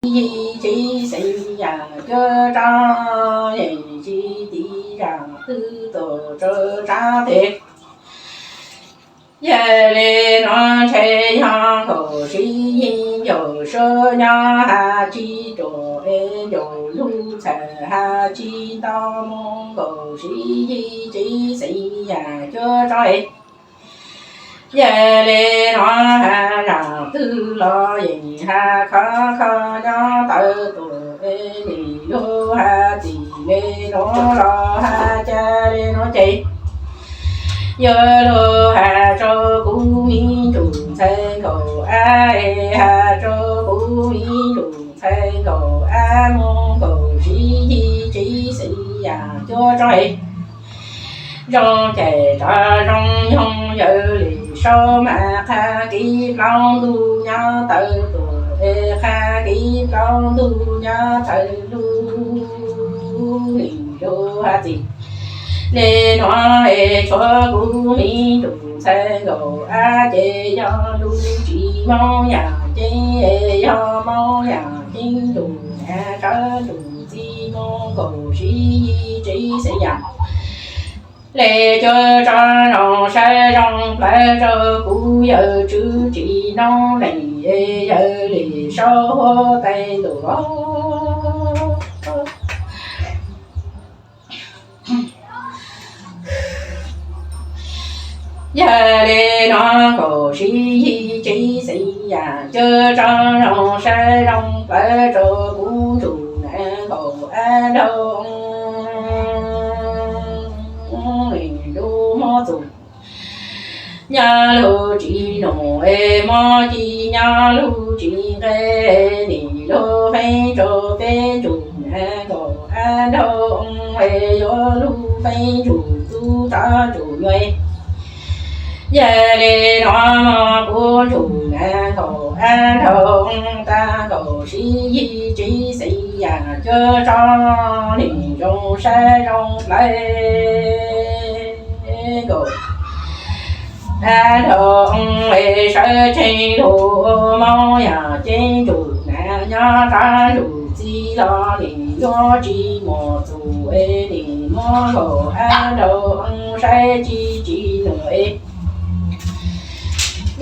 yim tsis xeeb yam cuab tso, yeej tsis tiv zaj twb tuaj rau tsab tes. Yog li no ntshe yog nkaum sib yig ncaus suab nyob hab tsib ruam es ncaus lug txhais hab tsib nto mus nkaum sib yig tsis xeeb yam cuab tso es. Yog li no hab zaj twg los yeej hab khov kho nyob tawm tuaj es nim lug hab txim li no los hab ca li no ces yuav lug hab rau kuv me ntsuj ntxhais nkaum ab es hab rau kuv me ntsuj ntxhais nkaum ab mus nkaum sib yig tsis xeeb yam cuab tso es. Zoo cais rov zoo nyoog yawg Lis Saub mas qha kiv plaub ntug nyob tawm tuaj es qha kiv plaub ntug nyob tawm lug nim lug hab txim li no es tshuav kuv me ntsuj ntxhais nkaum ab ces yog lub tsis Moob Yaj Ceeb es yog Moob Yaj Ceeb ntsuj nam tsawv ntsuj txiv mus nkaum sib yig tsis xeeb yam li cuab tso zoo saib zoo plawg rau kuv yawg Tswv Tsim Noob Neej es yawg Lis Saub huab tais ntuj los. Yog li no nkaum sib yig tsis xeeb yam cuab tso zoo saib zoo plawg rau kuv ntsuj nam nkaum ab nraug lub mob txuj nyob lub tsis num es mob ci nyob lub tsis nqe nim lub feeb rau peb ntsuj nam nkaum ab nraug es yuav lub feeb ntsuj tub rov ntsuj nyuj. Yog li no mob kuv ntsuj nam nkaum ab nraug tag nkaum sib yig tsis xeeb yam cuab tso nim zoo saib zoo plawg nkaum ab nraug es sawv tsees lug Moob Yaj Ceeb ntsuj nam nyob rov ntsuj txiv los nim yuav tsis muaj txuj es nim mob nkaum ab nraug saib tsis tsis num es.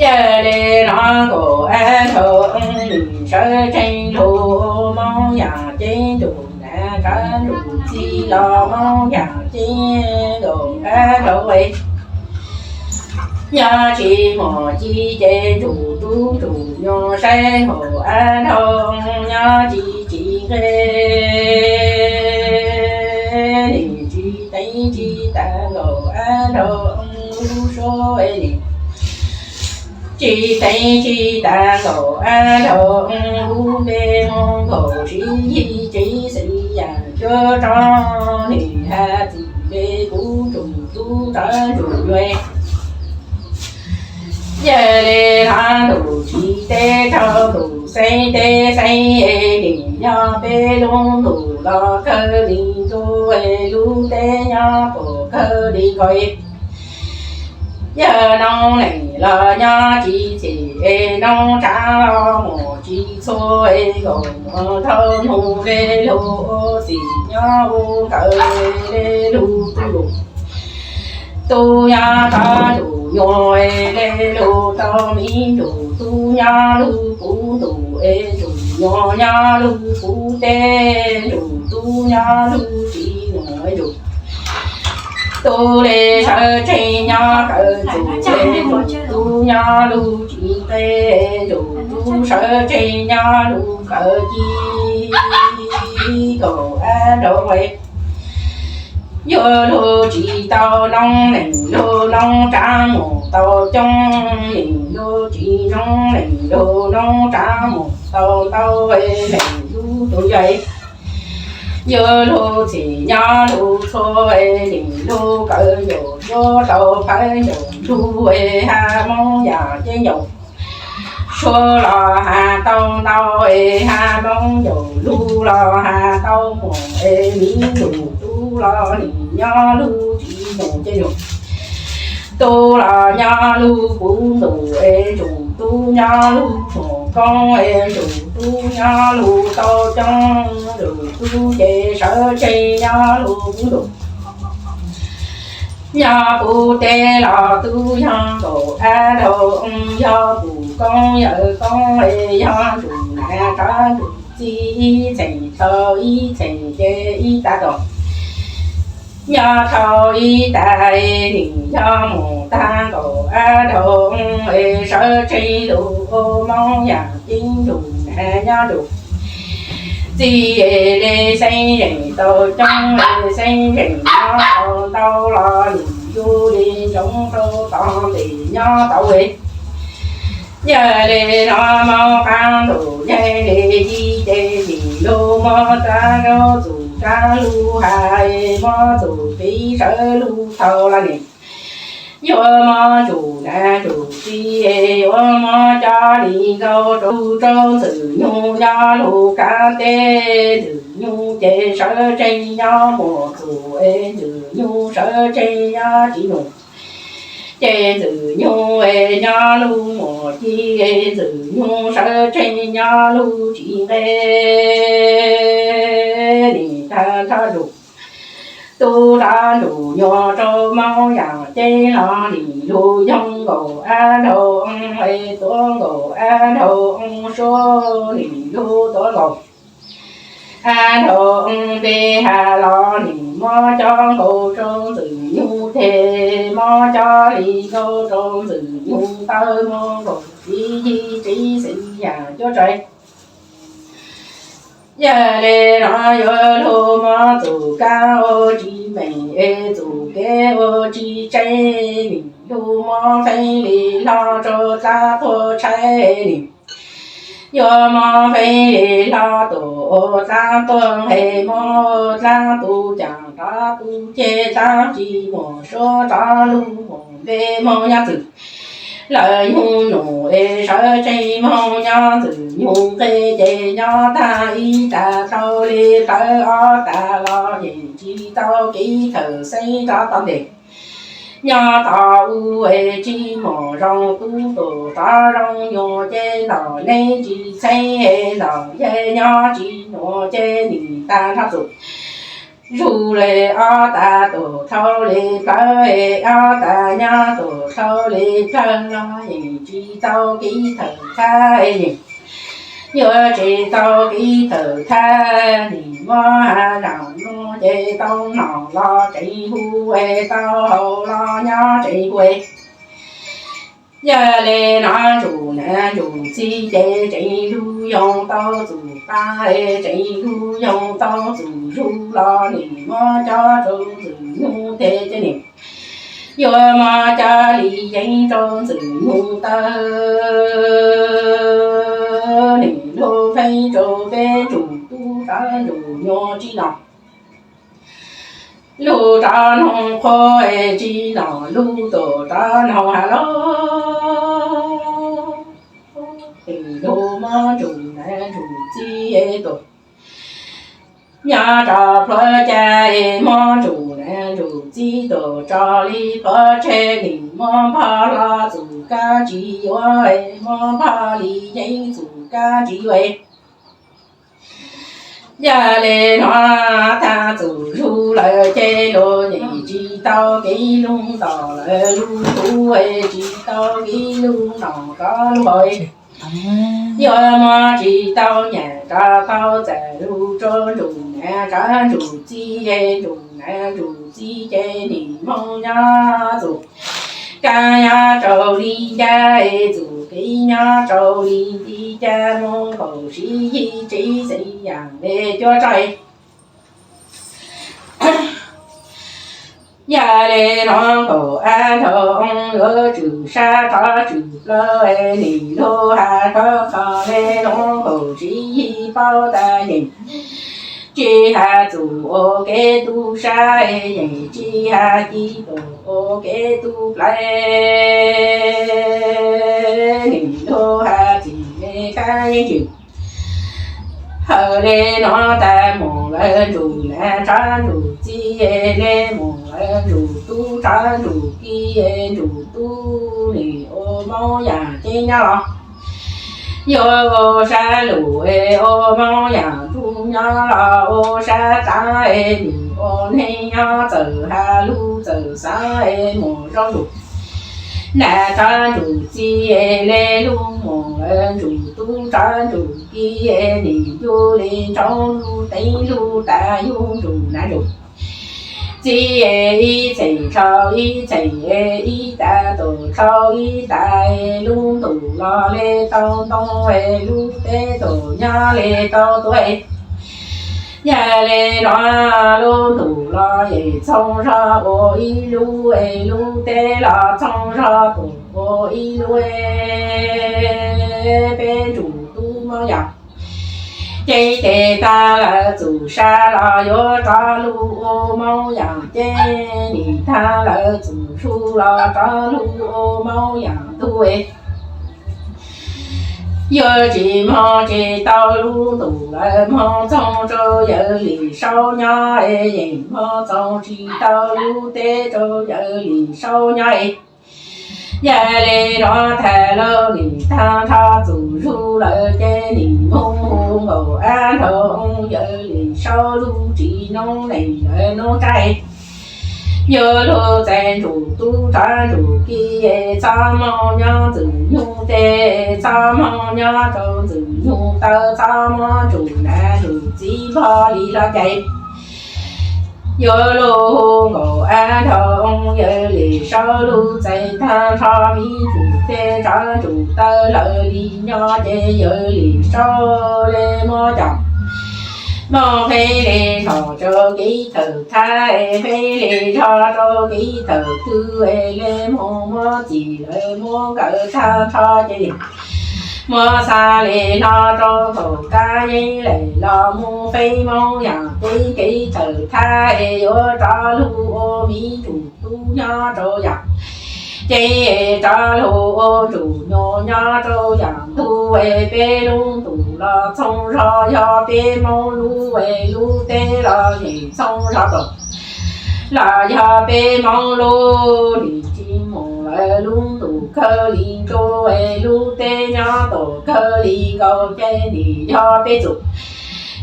Yog li no nkaum ab nraug nim sawv tsees lug Moob Yaj Ceeb ntsuj nam rov ntsuj txiv los Moob Yaj Ceeb nkaum ab nraug es. Nyob tsis muaj ci ces ntsuj tub ntsuj nyuj saib nkaum ab nraug nyob tsis tsis nqe nim tsis teev tsis tas nkaum ab nraug lub suab es nim tsis teev tsis tas nkaum ab nraug lub npe mus nkaum sib yig tsis xeeb yam cuab tso nim hab txim li kuv ntsuj tub rov ntsuj nyuj. Yog li no ntuj tsis teb rau ntuj xeeb teb xeeb es nim nyob peb lub ntuj los kawg li ntuj es lub teb nyob puag kawg li nkaus es. Yog noob neej los nyob tsis txim es noob tsav los mus tsis txhua es nkaum mus dhau hnub le lug txim nyob ua nkawd le lug tub lug tub nyob tau ntsuj nyuj es le lug tau me ntsuj tub nyob lug puv ntuj es ntsuj nyuj nyob lug puv teb ntsuj tub nyob lug tsis num es ntsuj tub le sawv tsees nyob kawm txuj es ntsuj tub nyob lug tsis nqe ntsuj tub sawv tsees nyob lug kawm ci nkaum ab nraug es. Yuav lug tsis tau noob neej lug noob tsav mus tau coob, nim lug tsis noob neej lug noob tsav mus tau ntau es neej lug tug yog es. Yuav lug txim nyob lug txhua es nim lug kawm ncaus cuab tau phawv ncaus lug es hab Moob Yaj Ceeb ncaus suab los hab tau ntau es hab Moob ncaus lug los hab tau mus es miv ntsuj tub los nim nyob lug tsis num ces num tub los nyob lug puv ntuj es ntsuj tub nyob lug mus Koob es ntsuj tub nyob lug tau coob, ntsuj tub ces sawv tsees nyob lug puv ntuj. Nyob puv teb los tub yog nkaum ab dhau, yog puv koob yawm koob es yog ntsuj nam tsav ntsuj txiv, ib txheem tau ib txheem ces ib tag tau. Nyob tau ib tag es nim yog mus tag nkaum ab dhau es sawv tsees lug ua Moob Yaj Ceeb ntsuj nam nyob ntsuj txiv es le xeeb zeem tau coob es xeeb zeem nyob tau ntau los nim yug li ntsoov rau tod tes nyob tau es. Yog le no Moob Qaab Ntuj Yeeb le yig ces nim lug muab txav rau txug tsav lug hav es muab txug qiv sawv lug thaus los nim yuav muab ntsuj nam ntsuj txiv es yuav muab coj li nkaus rau tug rau Ntxwg Nyoog nyob lug kav teb. Ntxwg Nyoog ces sawv tsees nyob muaj txug es Ntxwg Nyoog sawv tsees nyob tsis nug ces Ntxwg Nyoog es nyob lug muaj ci es Ntxwg Nyoog sawv tsees nyob lug tsis nqe. Nim tag nrho ntsuj tub tsav ntsuj nyuag rau Moob Yaj Ceeb los nim lug yoog nkaum ab dhau es tuav nkaum ab dhau suab nim lug tuav nkaum ab dhau npe has los nim muab coj nkaus rau Ntxwg Nyoog tes, muab coj li nkaus rau Ntxwg Nyoog taw muab nkaus txiv yig txiv xeem yam cuab tsaig. Yog le no yuav lug muab txug kab ua tsis meem es txug kev ua tsis tseeb, nim lug muab feeb li hlo rau dlaab tuag tshaib nim. Yuav muab feeb li hlo tuaj ua dlaab tuag es muab dlaab tu caam rov tu ceg dlaab tsis muaj suab rov lug muaj npe Moob Yaj Txwg lawv nyug num es sawv tsees Moob Yaj Txwg nyug nqe ces nyob tag ib tag dhau li plawv ob tag los yeej tsis tau kev thawm xeeb rov tau ntes. Nyob tau u es tsis muaj zoo tub tuaj rov zoo nyuag ces ntaus neeb tsis txheeb es ntaus yawg nyob tsis nyuag ces nim tag nrho txug zug le ob tag tuaj dhau li plawv es ob tag nyob tuaj dhau li plawv los yeej tsis tau kev thawm thab es yeej yuav tsis tau kev thawm thab. Nim muab has zaum no ces tau nom los tseem hu es tau haus los nyob tseem hu es. Yog le no ntsuj nam ntsuj txiv ces tseem lug yoog tau txug qab es tseem lug yoog tau txug zug los nim muab coj rau Ntxwg Nyoog tes ces nim yuav muab coj li yeeb rau Ntxwg Nyoog taw, nim lug feeb rau peb ntsuj tub tsav ntsuj nyuag tsis nom lug rov noog qhua es tsis nom lug tuaj rov noog has lauj. Lug muab ntsuj nam ntsuj txiv es tuaj nyob rau plhuav cag es muab ntsuj nam ntsuj txiv tuaj tso li plhuav tsheb, nim muab npog hlo txuj kab tsis yuav es muab npog li yeeb txuj kab tsis yuav es. Yog le no tag txug zug lawm ces lug yeej tsis tau kev lug ntaus lawv lug tub es tsis tau kev lug noog rov lug haus. Yuav muab tsis tau nyam rov tau txais lug rau ntsuj nam tsav ntsuj txiv es ntsuj nam ntsuj txiv ces nim Hmoob nyob txug kab nyob rau li ncaj es txug kev nyob rau li nti cas mus nkaum siv yig tsev xeem yaam le cuab tsaig. Yog le no nkaum ab nrau oo yuav tswm sab rov tswm plaws es nim lug has khov kho le no nkaum siv yig paub tas yeej tsis has txug ua kev tu sab es yeej tsis has ci tug ua kev tu plawv. Nim lug has txim le kab yeej tsis hawm le no tas mus lawv ntsuj nam tsav ntsuj txiv le mus lawv ntsuj tub tsav ntsuj ki ntsuj tub nim ua Moob Yaj Ceeb nyob los Yuav ua sab lus es ua Moob Yaam Ntxwg nyob los ua sab taav es nim ua neej nyob txawm has lug txawm xaav es muam Zaub Ntsum Nas rov ntsum txiv es le lug muam Ntsum Tub rov ntsum kiv es nim ncu le ntsoov lug teev lug tas yug ntsum nav ntsum txiv es ib txheem rau ib txheem es ib tas tuam rau ib tas es lub ntuj los le tau ntoo es lub teb tuam nyob le tau tuav es yog le no lub ntuj los yeej txhoov zog ua ib lub es lub teb los txhoov zog tuam ua ib lub es peb Ntsum Tub Moob Yaam ceeb ces tag lawv txum sa los yuav rov lug ua Moob Yaam ceeb, nim tag lawv txum su los rov lug ua Moob Yaam ntug es yuav tsis moog tsis tau lub ntuj lawv moog txoog rau Yawg Lis Saub nyob es yeej moog txoog tsis tau lub teb rau Yawg Lis Saub nyob es yog le no tag lawv nim tag nrho txum su lawm ces nim moog hu nkaus ab nrau oo Yawg Lis Saub lub tsis noob neej lawv noob tsaib yuav lug txais Ntsum Tub rov ntsum kiv es txhob moog nyob Ntxwg Nyoog teb, txhob moog nyob rau Ntxwg Nyoog taw, txhob moog ntsum nav ntsum txiv npog li los cais yuav lug hu nkaus ab nrau oo Yawg Lis Saub lub txais tag nrho miv ntsum teb rov ntsum taw lawm li nyob ces Yawg Lis Saub le muab cov moog feeb le zog rau kev thawm thab es feeb le zog rau kev thawm twg es le moog muab txim lawm muab nkawd tag nrho ces muab xa le hlo rau thaum kab yeeb lawm los mus feeb Moob Yaam ceeb kev thawm thab es yuav rov lug ua miv ntsum tub nyob rau Yaam ceeb es rov lug ua ntsum nyoog nyob rau Yaam ntug es peb lub ntuj los txhoov zog yog peb Moob lub es lub teb los yeej txhoov zog tuam los yog peb Moob lub nim tsis mus lawm lub ntuj kawg li ntsug es lub teb nyob tuam kawg li nkaus ces nim yog peb txum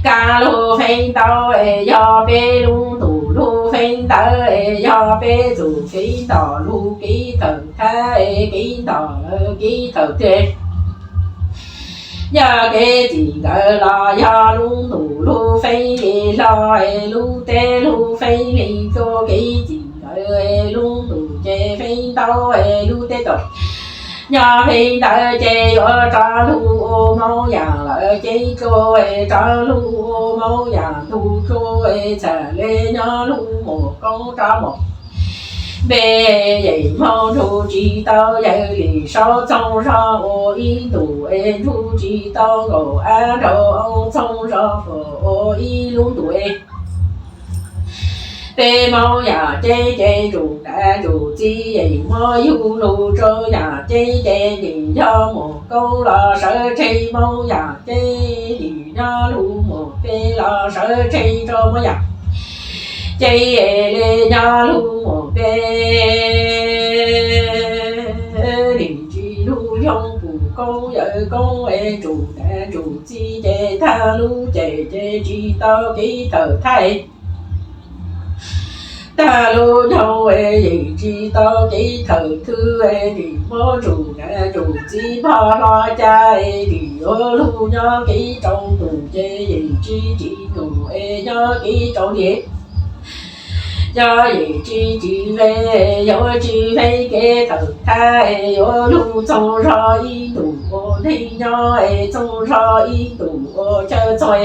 kab lug feeb ntau es yog peb lub ntuj lug feeb ntawd es yog peb txum kev ntom lug kev thawm thab es kev ntom lawm kev thawm twg yog kev txim nkawd los yog lub ntuj lug feeb li hlo es lub teb lug feeb li ntsug kev txim nkawd es lub ntuj ces feeb ntau es lub teb tuam nyob feeb ntawd ces yuav rov lug ua Moob Yaam lawm ceeb tsuag es rov lug ua Moob Yaam ntug tsuag es txham le nyob lug mus koob rov mus npe yeej moog nrug tsis tau Yawg Lis Saub txhoov zog ua ib ntus es nrug tsis tau nkaus ab nrau oo txhoov zog ua ib lub ntus es peb Moob Yaam ceeb ces ntsum nav ntsum txiv yeej muab yug lug rau Yaam ceeb ces nim yog mus koob los sawv tseg Moob Yaam ceeb, nim nyob lug mus peb los sawv tseg rau Moob Yaam ceeb es le nyob lug mus peb nim tsis lug yoog pum koob yawg koob es ntsum nav ntsum txiv ces tag lub ces ces tsis tau kev thawm thab tag lub nyoog es yeej tsis tau kev thawm twg es nim muab ntsum nav ntsum txiv npog hlo cas es nim yuav lug nyob kev tsaus ntuj ces yeej tsis tsim ntuj es nyob kev tsaus ntuj yog yeej tsis tsim nqe, yuav tsis nqe kev thawm thab es yuav lug txoog zog ib ntus ua neej nyob es txoog zog ib ntus ua chaw txog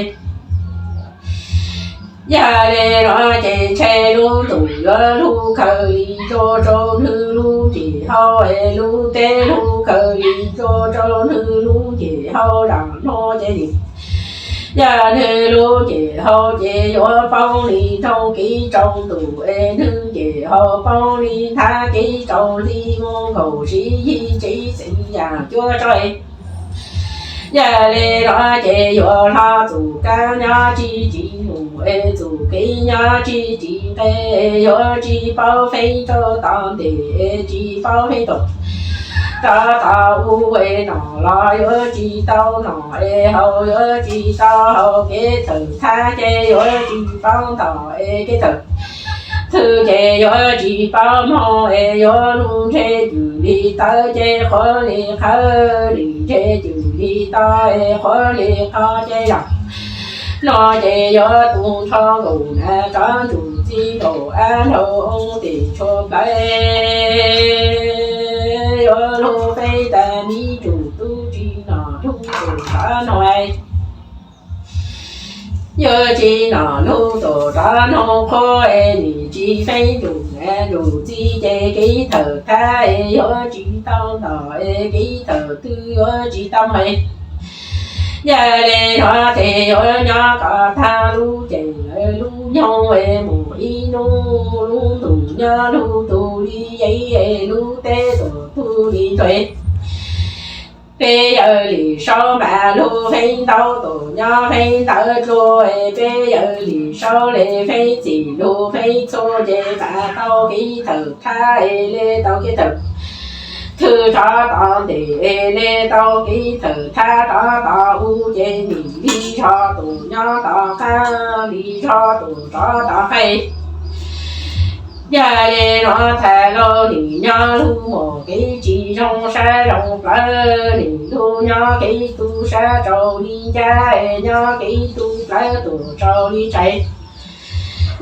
yog le no ces ntshe lub ntuj yuav lug khaws li ntsuag rau nwg lub ntim hau es lub teb lug khaws li ntsuag rau nwg lub ntim hau zaam nuav ces nim yog nwg lub ntim hau ces yuav poob li nroo kev tsaus ntuj es nwg ntim hau poob li nthav kev tsaus hli mus nkaus siv yig tsev xeev yaam cuab tso yog le no ces yuav hlo txug kab nyob tsis tsim ntuj es txug kev nyob tsis tsim nqe, yuav tsis paub feeb rau tom ntej es tsis paub feeb tom Rov tom u es nom los yuav tsis tau nom es haus yuav tsis tau haus, kev thawm thab ces yuav tsis paub ntau es kev thawm thwj ces yuav tsis paub moog es yuav lug ntshe cwm li tawv ces qhuav li qhawv, li ntshe cwm li tau es qhuav li qhov ces yog no ces yuav tu nrho nkaus na rov ntsug txij nkaus ab nrau oo tim tshua plawv, yuav lug peb tas mi ntsug tub tsis nom lug tus rov nua, yuav tsis nom lug tus rov nua qhuav es nim tsis feeb ntsug na ntsug txij ces kev thawm thab es yuav tsis tau ntau es kev thawm twg yuav tsis tau moog. Yog li no tes yuav nyob kom tag lub ces lawv lub nyoog es mus ib hnub, lub ntuj nyob lub tug li yeeb es lub teb tuam tug li ntxhua. Peb yawg Lis Saub mas lug feeb ntaub tuam nyob feeb ntawv dlua es peb yawg Lis Saub le feeb txim lug feeb txhua ces mas tau kev thawm thab es le tau kev thawm thwj rov tom ntej es le tau kev thawm thab rov tom u ces nim li zog tus nyob tom qab li zog tus rov tom qab. Yog li no thaum lub nim nyob lub mus kev tsis zoo sab zoo plawv, nim lub nyob kev tu sab rau li ncaj es nyob kev tu plawv tus rau li tsav.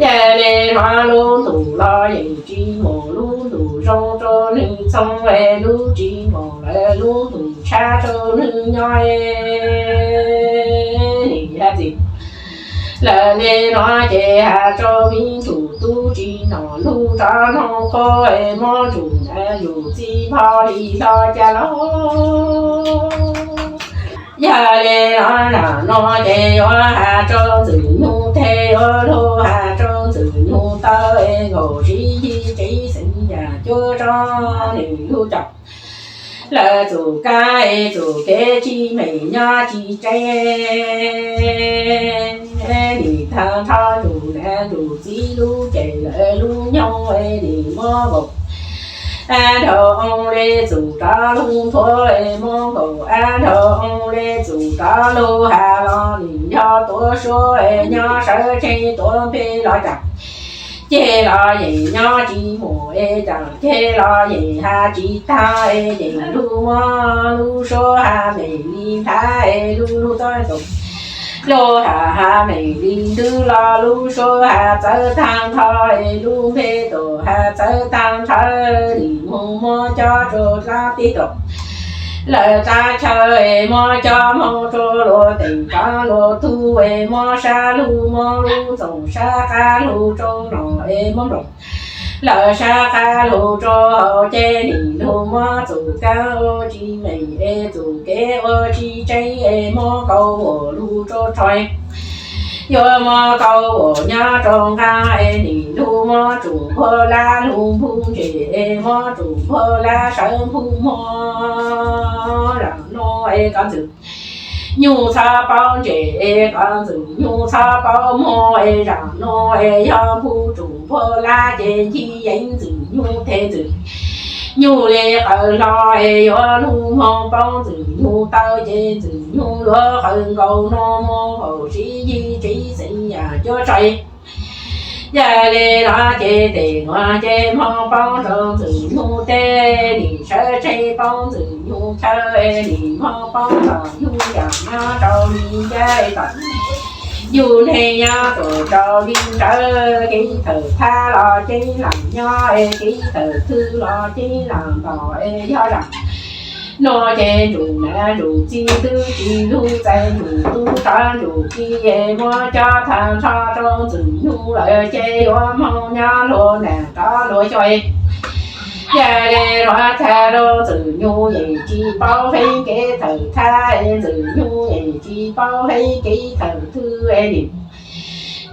Yog li no lub ntuj los yeej tsis mus lub ntuj zoo rau nws txhoov es lub tsis mus lawm lub ntuj tshab rau nws nyob es nim yog txij lawm li no ces has rau mi ntsug tub tsis nom lug rov nua qhuav es muab ntsug na ntsug txij pho li hlo cas los. Yog li no zam no ces yuav has rau Ntxwg Nyug tes yuav lug has rau Ntxwg Nyug taw es nkaus sib yig tsev xeeb yam cuab tso nws lub caum lawv txuj kab es txuj kev tsis meem nyob tsis tseeb. Nim tag nrho ntsug na ntsug txij lub ces lawv lub nyoog es nim muab nkaus ab nrau oo le txuj rov lug nthuav es muab nkaus ab nrau oo le txuj rov lug has los nim yog tuav suab es nyob sawv tsees tuav npe los cas ceg los yeej nyob tsis mus es cas ceg los yeej has tsis tag es yeej lug muab lub suab has meem li nthav es lub lub txob tus lub has has meem li ntwg los lub suab has txawv tag nrho es lub npe tus has txawv tag nrho nim moog muab cob rua dlaab teb tus lawv dlaab chaw es muab cob moog rua luag teem rov luag tug es muab sab lug muab lub txoom sab qab lug rua nom es muab nploos lawv sab qab lug rua hauv ces nim lug muab txuj kab ua tsis meem es txuj kev ua tsis tseeb es muab kauv uas lug rua rhais yuav muab kauv uas nyob rua nqaa es nim lug muab tsuj npuag lab lug npug ntses es muab tsuj npuag lab sawv npug muag. Zam nuav es koj Ntxwg Nyug txhob paub ntses es koj Ntxwg Nyug txhob paub muag es zam nuav es yog npug tsuj npuag lab ces ncig yeev Ntxwg Nyug tes Ntxwg Nyug le qawv hlo es yuav lug moog poob Ntxwg Nyug taw ces Ntxwg Nyug yuav qawv nkaus nuav moog nkaus sib yig tsev xeeb yam cuab tso. Yog li no ces tes nuav ces moog poob rua Ntxwg Nyug teb, nim sawv tsees poob Ntxwg Nyug chaw, nim moog poob tom yug yam nyob rau li ncaj tom yug neeg nyob tuaj rau li nrawd, kev thawm thab los ceeb lam nyob es kev thawm thwj los ceeb lam ntaus es yog zam nuav ces ntsug nam ntsug txiv twb tsis lug txais ntsug tub rov ntsug txiv es muab cob tag nrho rau Ntxwg Nyug lawm ces yuav moog nyob luag nam rov luag xyuas. Yog li no tag lug Ntxwg Nyug yeej tsis paub feeb kev thawm thab, Ntxwg Nyug yeej tsis paub feeb kev thawm thwj es nim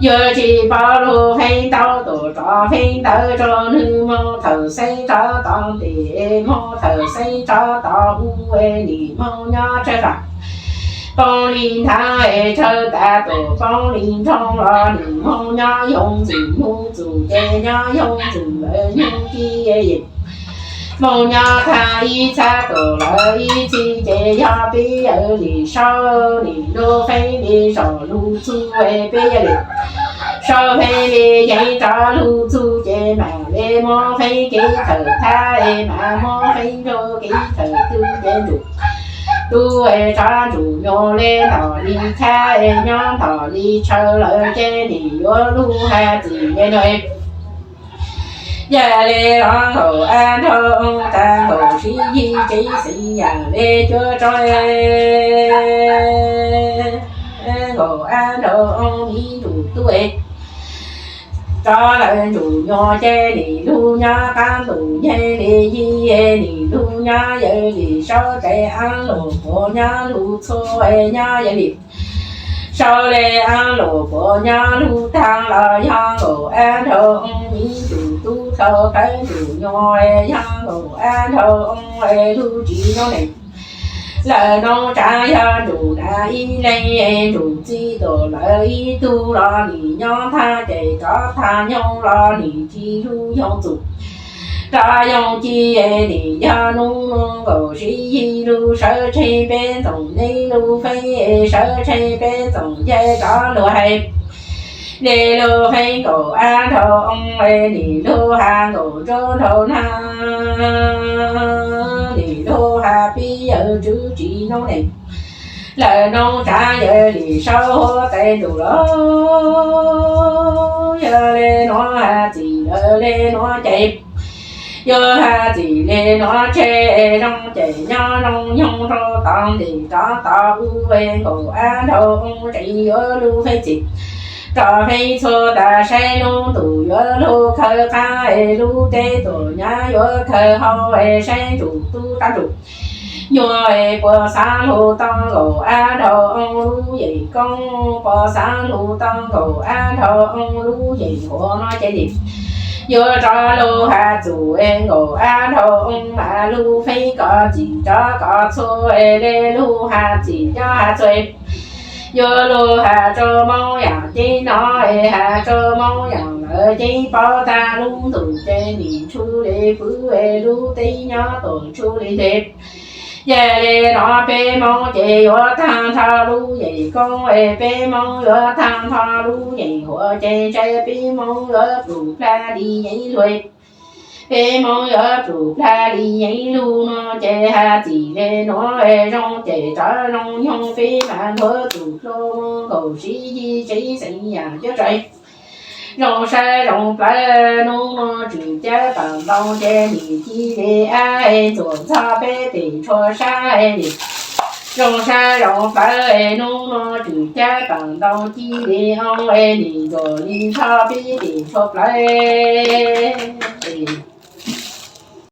yuav tsis paub lug feeb ntaub tuaj rov feeb ntawv rau nwg moog thawm xeeb rov tom tes, moog thawm xeeb rov tom u es nim moog nyob tsawg vam poob li nthab es tsawg tas tuaj poob li nroo los nim moog nyob yoog Ntxwg Nyug txuj ces nyob yoog Ntxwg lawv Nyug ci es yeem Mooj nyob tag ib txhab tuam lawm ib txhis ces yog peb yawg Lis Saub Lis Lub Feeb li zom lub txuj es peb yawg Lis Saub Feeb li yeej rov lub txuj ces mam li muab feeb kev thawm thab es mam muab feeb nrug kev thawm twg ces Ntsuj Tub es rov Ntsuj Nyuas li ntom li thab es nyob ntom li tshaw lawm ces nim yuav lub hab txim li no. Yog li los Nkaum Ab Nraug Ooj tag Nkaum Siv Yig Tsev Xeem Yam li cuab tso Nkaum Ab Nraug Ooj Miv Ntsuj Tub es rov lawm Ntsuj Nyuas ces nim lub nyob qab ntuj nyeeg li yig nim lub nyob yawg Lis Saub Tsev Ab Lug Puav nyob lub txhua nyob yawg Lis Saub li Ab Lug Puav nyob lub tag los yog Nkaum Ab Nraug Ooj Miv Ntsuj Tub dhau plawv Ntsuj Nyuas yog Nkaum Ab Nraug Ooj lub tsis noob neej. Lawm noob tsav yog Ntsuj Nas ib leeg Ntsuj Txiv tuam lawm ib tug los nim nyob tag ces rov tag nyoog los nim tsis lub yoog txum rov yoog ci nim yog nub nua Nkaum Siv Yig lub sawv tseg peb ntxoov neb lub feeb sawv tseg peb ntxoov ncaig rov lug hais li lub feeb Nkaum Ab Nraug Ooj nim lub hab Nkaum Ntsuab Nraug Nag nim lub hab peb yawg tswv tsis noob neej. Lawm noob tsav yawg Lis Saub huab tais ntuj los yog li nuav hab txim lawm li nuav ces yuav hab txim li nuav tseg zoo ces nyob zoo nyoog rau tom ntim rov tom u es Nkaum Ab Nraug Ooj tseem yuav lub feeb txim rov feeb txhua tas saib lub ntuj yuav lug khawv qab es lub teb tuam nyab yuav khawv hau es saib Ntsuj Tub rov Ntsuj Nyuas es puas xaav lug tau Nkaum Ab Nraug Ooj lub yeem koob, puas xaav lug tau Nkaum Ab Nraug Ooj lub yeem huam no ces nim yuav rov lug hab txum es Nkaum Ab Nraug Ooj mas lub feeb kov txim rov kov txhua es le lub hab txim nyob hab txhua yuav lug hab rua Moob Yaam ceeb no es hab rua Moob Yaam lawm ceeb paub tag lub ntuj ces nim tshu le pwv es lub teb nyob tuam tshu le nteg. Yog li no peb Moob ces yuav tag nrho lub yeem koob es peb Moob yuav tag nrho lub yeem huam ces ntshe peb Moob yuav plum plag li yeeb lug. Peb Moob yuav plum plag li yeeb lug no ces hab txim le nuav zoo ces rov zoo nyoog peb mas nthuav txum dlua Nkaum Siv Yig Tsev Xeem Yam cuab tso zoo sab zoo plawv nub nua tswm cab pam ntoo ces nim ci li ab es ntxuav ntxhov peb tes tshuav sab es nim zoo sab zoo plawv es nub nua tswm cab pam ntoo ci li oo es nim ntxuav li ntxhov peb tes tshuav plawv es